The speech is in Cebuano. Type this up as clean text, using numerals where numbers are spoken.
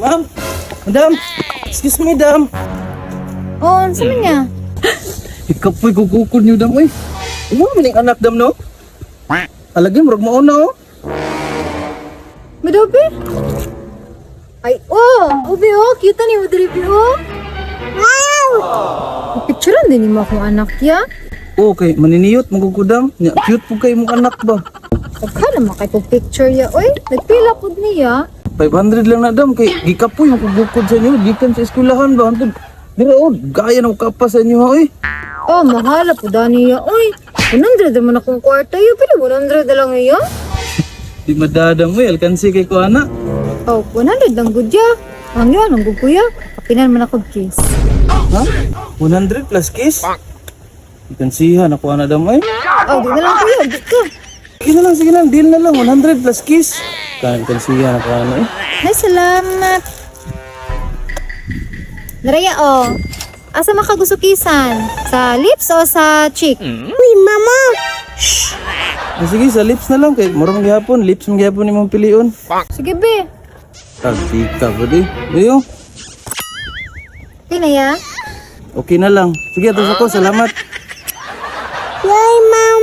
Ma'am! Madam! Excuse me, madam! Oh, unsa man niya? Ikapoy kukukod niyo, dam, oy. Imo man ning anak, dam, no? Alagi, murag mauna, oh. Madobe? Ay, oh! Ubi, oh! Cute ni mo diri, bi, oh! Wow! Picturean din nimo akong anak, ya? Okay, maniniyot, magkukudam. Nya, cute po kay mong anak ba? Pagka naman kay kong picture ya, oy! Nagpila pod niya. 500 lang na, dam, kay gikapoy mo kugukod sa inyo. Gikan sa eskwelahan ba? Antod, dira, oh, gaya na kapa sa inyo, ha, oy. Oh, mahala po dani ya, oy! 100 naman akong kwarta ya, pila 100 na lang iya. Di madadam, oy, alkansi kay ko, anak. Oh, 100 lang gud ya. Ang yun, ang gud kuya. Kapinan man ako kiss. Ha? 100 plus kiss? Alkansihan ako, anak, dam, oy. Oh, di na lang kuya, di ka. Sige na lang, sige na, deal na lang, 100 plus kiss. Alkansihan ako, anak, eh. Ay, salamat. Naraya, oh. Asa makagusukisan? Sa lips o sa cheek? Uy, mama! Ah, sige, sa lips na lang. Kay murang gihapon, lips mong gihapon imong pilion. Sige, be. Tagtika ba di? Ayo, Okay na ya? okay na lang. Sige, atos ako, salamat. Yay, mama!